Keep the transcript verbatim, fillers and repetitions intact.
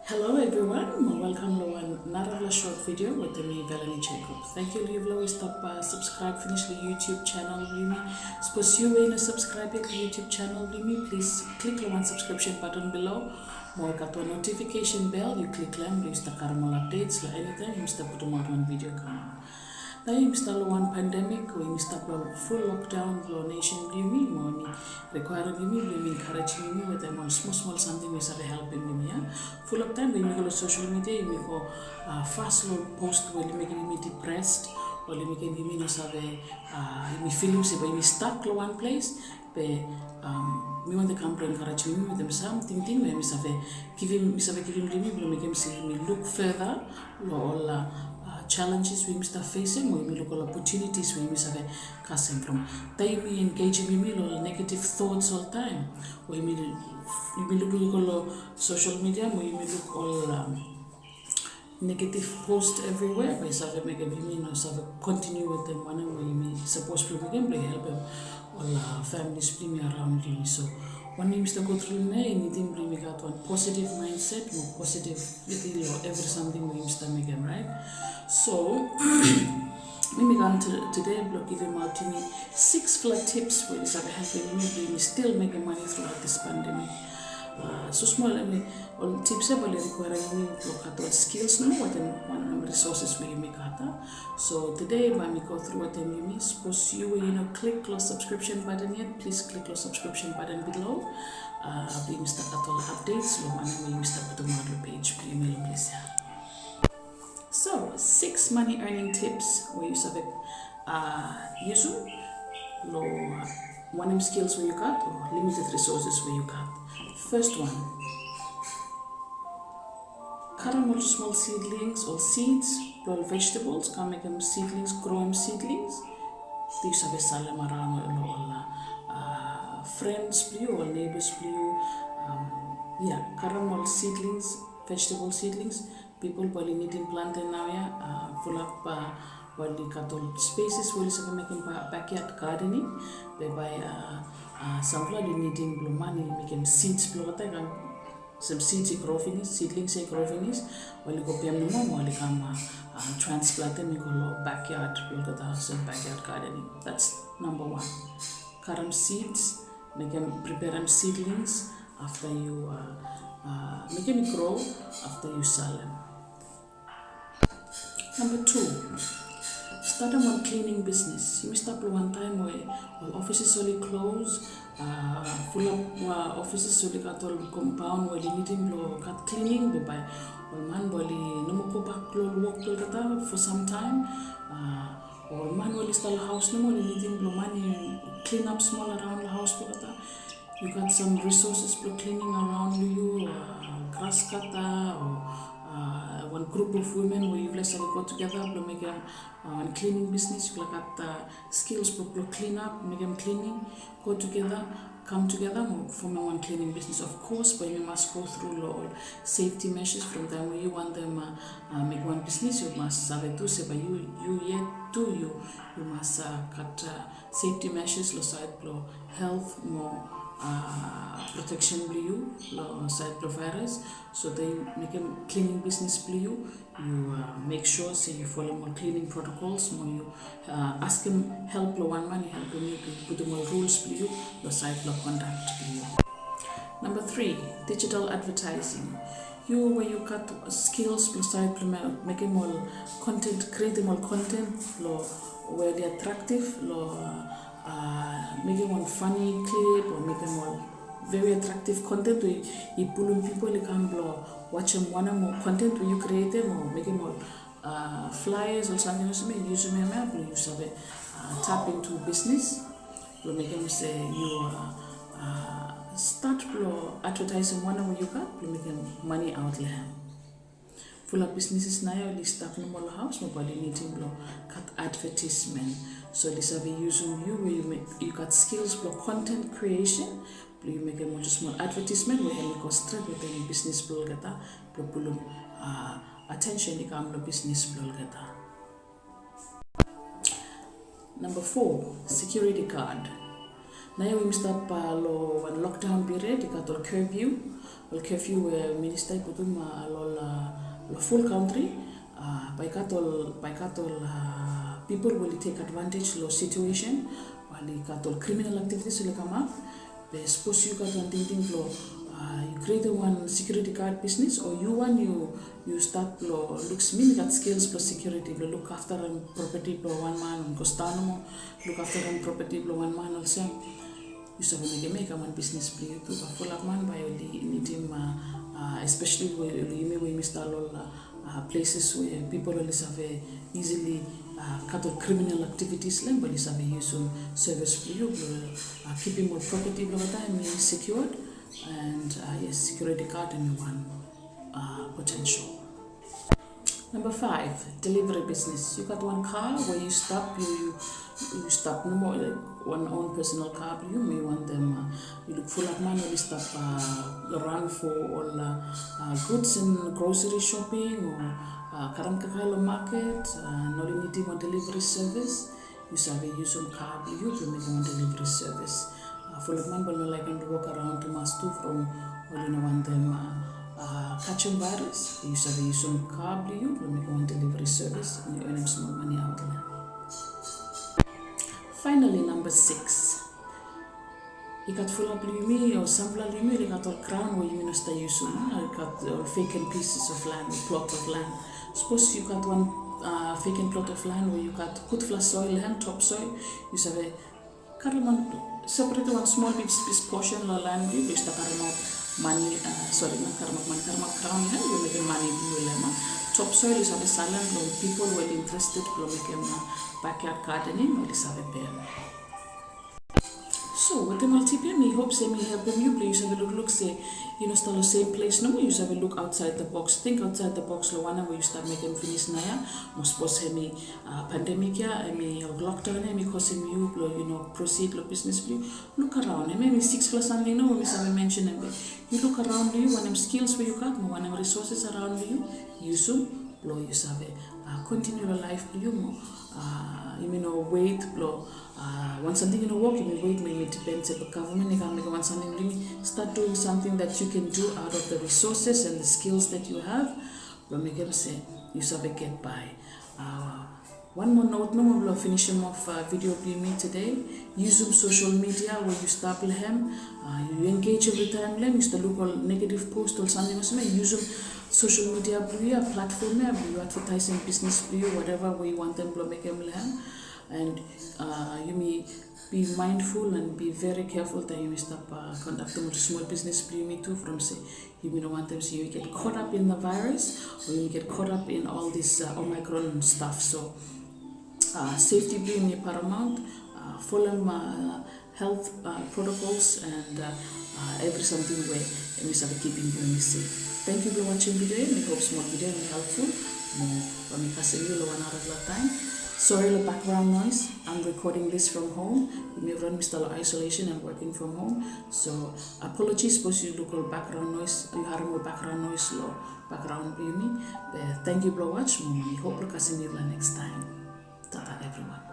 Hello everyone, mo welcome lo wan narafala short video wetem mi, Velanie Jacob. Thank you lo yufala we i stap, uh, subscribe finis lo YouTube channel blo yumi. Sapos yu we i no subscribe yet lo YouTube channel blo yumi, plis klik lo wan subscription button below. Mo i gat wan notification bell, yu klik lo hem blo yu stap karem ol updates lo anytime yumi stap putumaot wan video kam. Nao yumi stap lo wan pandemic we yumi stap lo full lockdown lo nation blo yumi, mo hemi requirem yumi blo yumi encouragem yumi wetem ol smol smol samting we i save helpem yumi ia. Full of taem we yumi go lo social media, yumi go, uh, fast lo post we oli mekem yumi depressed, oli mekem yumi no save, uh, yumi filim se bae yumi stuck lo wan ples. Be, um, mi wantem kam blo encouragem yumi wetem sam tingting we mi save givim, mi save givim lo yumi blo mekem se yumi look further lo ol, uh, uh, challenges we yumi stap facem, o yumi luk ol opportunities we yumi save kasem from. Taem yumi engagem yumi lo ol negative thoughts oltaem, o yumi, yumi lukluk lo social media, o yumi luk ol, um, negative post everywhere, bae i save mekem yumi no save continue wetem wanem we yumi sapos blo mekem blo helpem ol, uh, families blo yumi around yumi. So wanem yumi stap go through nao, i nidim blo yumi gat wan positive mindset mo positivity lo evri samting we yumi stap mekem, right? So mi mi kam to, today blo givimaot yumi siksfala tips we i save helpem yumi blo yumi still mekem mane throughout this pandemic. Uh, so smol, I mean, ol tips ia bae oli requirem yumi blo gat ol skills nomo wetem wanem resources we yumi gat ia. So today bae mi go through wetem yumi. Sapos yu we yu no klik lo subscription button yet, plis klik lo subscription button below. Uh, blo yumi stap gat ol updates lo wanem we yumi stap putumaot lo page blo yumi lo ples ia. So six money earning tips we yu save, uh, yusum lo, uh, wanem skills we yu gat o limited resources we yu gat. First one, karem ol smol seedlings o seeds blo ol vegetables, kam mekem seedlings, groem seedlings. Yu save salem araon lo ol, uh, friends blo yu, ol neighbors blo yu. Um, ia, karem ol seedlings, vegetable seedlings. Pipol bae oli nidim planted naoia, uh, fulap, uh, bae oli gat ol spaces we oli save mekem ba-, backyard gardening. Be bae, uh, uh, samfala oli nidim blo mane mekem seeds blo olgeta i kam, olsem seeds i grow finis, seedlings i grow finis, bae oli go pem nomo mo oli kam, uh, uh, transplantem i go lo backyard blo olgeta, olsem backyard gardening. That's number one. Karem seeds, mekem, preparem seedlings, afta yu, uh, uh, mekem i grow, afta yu salem. Number two, statem wan cleaning business. Yumi stap lo wan taem we ol offices oli close, uh, fulap, uh, offices oli gat ol compound we oli nidim blo gat cleaning, be bae ol man bae oli no moa gobak lo ol wok blo olgeta for some time. Uh, ol man we oli stap lo haos nomo oli nidim blo mane clean up smol araon lo haos blo olgeta. Yu gat sam resources blo cleaning araon lo yu, uh, grass cutter o, uh, wan group of women we yufala save go together blo mekem, uh, wan cleaning business. Yufala gat, uh, skills blo, blo clean up, mekem cleaning, go together, kam together mo fomem wan cleaning business. Of course bae yumi mas go through lo ol safety measures from taem we yu wantem, uh, uh, mekem wan business, yu mas save tu se bae yu, yu yet tu yu, yu mas, uh, gat, uh, safety measures lo saed blo health mo, uh, protection blo yu lo saed blo virus. So taem yu mekem cleaning business blo yu, yu, uh, make sure se yu folem ol cleaning protocols mo yu, uh, askem help lo wan man i helpem yu putum ol rules blo yu lo saed blo conduct blo yu. Number three, digital advertising. Yu we yu gat skills blo saed blo me-, mekem ol content, createm ol content lo we oli attractive, lo, uh, mekem wan funny clip o mekem ol very attractive content we i pulum pipol i kam blo wajem wanem ol content we yu createm o mekem ol, uh, flyers o samting olsem ia, yusum hemia blo yu save, uh, tap into business. Blo mekem se yu, uh, uh, stat blo advertisem wanem we yu gat blo mekem mane aot lo hem. Fulap businesses naoia oli stuck nomo lo haos mo bae oli nidim blo gat advertisement. So oli save yusum yu we yu mek, yu gat skills blo content creation blo yu mekem ol smol advertisement we hemi go stret wetem business blo olgeta blo pulum, uh, attention i kam lo business blo olgeta. Number four, security guard. Naoia we yumi stap long wan lockdown period, i gat ol curfew, ol curfew we minista i putum long ol, long full country. Bae i gat ol, bae i gat ol pipol we oli take advantage long situation, bae oli gat ol criminal activities oli kamap. Be sapos yu gat wan tingting blong yu createm wan security guard business, o yu wan yu, yu stat blong luk se mi mi gat skills blong security, blong luk aftarem property blong wan man, o mi go stap nomo luk aftarem property blong wan man olsem. Yu save mekem ia i kam wan bisnis blong yu tu. Bae fulap man bae oli nidim, especially we yumi, we yumi stap long ol places we pipol oli save easily gat ol criminal activities long hem, bae oli save yusum service blong yu blong kipim ol property blong olgeta hemi secured. And yes, security guard hemi wan potential. Namba faef, delivery business. Yu gat wan car we yu stap, yu, yu, yu stap nomo, like, wan own personal car blong yu, mo yu wantem, yu luk fulap man oli stap run for ol goods and grocery shopping, o karem kakae long market, and oli nidim wan delivery service. Yu save yusum car blong yu blong mekem wan delivery service. Fulap man bae oli no laekem blong wok araon tumas tu from oli no wantem kasem virus. Yu save yusum car blong yu blong mekem wan delivery service, and yu earnem smol mane aot long hem. Finally, namba sikis. I gat fulap blong yumi, o samfala blong yumi, oli gat ol graon we yumi no stap yusum, a, i gat ol vacant pieces of land, plot of land. Sapos yu gat wan vacant plot of land we yu gat gudfala soil long hem, top soil, yu save karemaot, separetem wan smol pis, pis portion long land blong yu, yu stap karemaot mane, sori, not karemaot mane, karemaot graon long hem blong mekem mane blong yu long hem. Top soil yu save salem long pipol we oli interested blong mekem backyard gardening, oli save pem. So wetem ol tip ia, mi hop se mi helpem yu blong yu save lukluk se yu no stap long sem ples nomo, yu save luk outside the box, think outside the box long wanem we yu stap mekem finis naoia. Mo sapos hemi pandemic ia, hemi lockdown ia, hemi kosem yu blong yu no proceed long bisnis blong yu, luk araon. Hemia hemi siksfala samting nomo we mi save mensenem, be yu luk araon blong yu, wanem skills we yu gat mo wanem resources araon blong yu, yusum blong yu save continue long laef blong yu mo yumi no wet blong wan samting i no wok, yumi wet mo yumi dipen se be gavman i kam mekem wan samting blong yumi. Start doing something that you can do out of the resources and the skills that you have blong mekem se yu save get by. Wan moa note nomo blong finisim of video blong yumi tede. Yusum social media we yu stap long hem, yu engage evritaem long hem, yu stap luk ol negative post, ol samting olsem ia, yusum social media blong yu ia, platform ia, blong yu advertisem bisnis blong yu, whatever we yu wantem blong mekem long hem. And yumi be mindful and be very careful taem yumi stap kondaktem ol smol bisnis blong yumi tu, from se yumi no wantem se yumi get caught up in the virus, o yumi get caught up in all this Omicron stuff. So safety blong yumi paramount, folem health protocols and evri samting we hemi save kipim yumi safe. Thank you blong watching video ia. Mi hop smol video ia hemi helpful. Mo bae mi kasem yu long wan narafala taem. Sorry long background noise. I'm recording this from home. Yumi evriwan yumi stap long isolation and working from home. So apologies sapos yu luk ol background noise, yu harem ol background noise long background blong yumi. Be thank you blong watch, mo mi hop blong kasem yu long next time. Tata evriwan.